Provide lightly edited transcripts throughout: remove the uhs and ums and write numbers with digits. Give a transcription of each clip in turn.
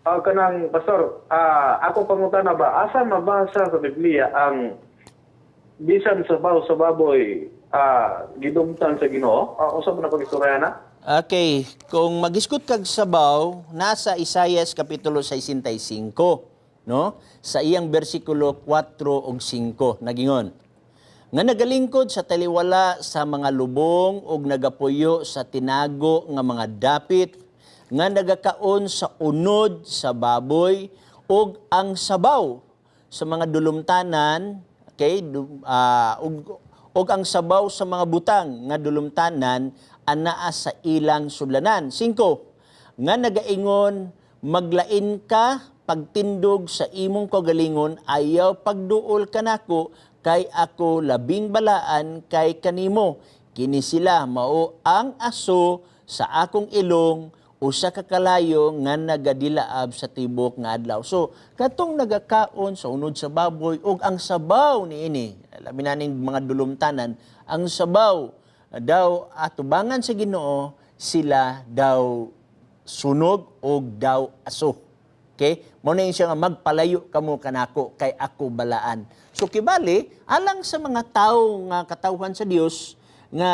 Kanang pastor, ako pangutana ba, asa mabasa sa Biblia ang bisan sabaw sa baboy gidumtan sa Ginoo? Usa man na pag-istorya na? Okay, kung magisgot kag sabaw, nasa Isayas kapitulo 65, no? Sa iyang bersikulo 4 ug 5 nagingon: "Nga nagalingkod sa taliwala sa mga lubong ug nagapuyo sa tinago nga mga dapit, nga nagakaon sa unod sa baboy ug ang sabaw sa mga dulumtanan," okay, ug ang sabaw sa mga butang nga dulumtanan anaa sa ilang sudlanan. 5, "Nga nagaingon, 'Maglain ka pagtindog sa imong kagalingon, ayaw pagduol kanako kay ako labing balaan kay kanimo.' Kini sila mao ang aso sa akong ilong, usa ka kalayo nga nagadilaab sa tibok nga adlaw." So, katong nagakaon sa unod sa baboy ug ang sabaw niini, labi na ning mga dulumtanan, ang sabaw daw atubangan sa Ginoo, sila daw sunog og daw aso. Okay? Mao na yun siya nga magpalayo kamo kanako kay ako balaan. So kibali alang sa mga tawo nga katawhan sa Dios nga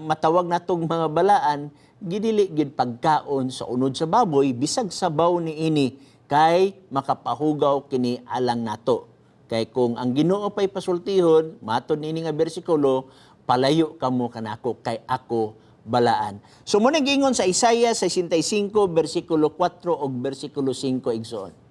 matawag natong mga balaan, gidili gid pagkaon sa unod sa baboy bisag sabaw niini kay makapahugaw kini alang nato. Kay kung ang Ginoo pay pasultihon, matod niini nga bersikulo, "Palayo kamo kanako kay ako balaan." So mo giingon sa Isaiah 65 bersikulo 4 ug bersikulo 5, igsoon.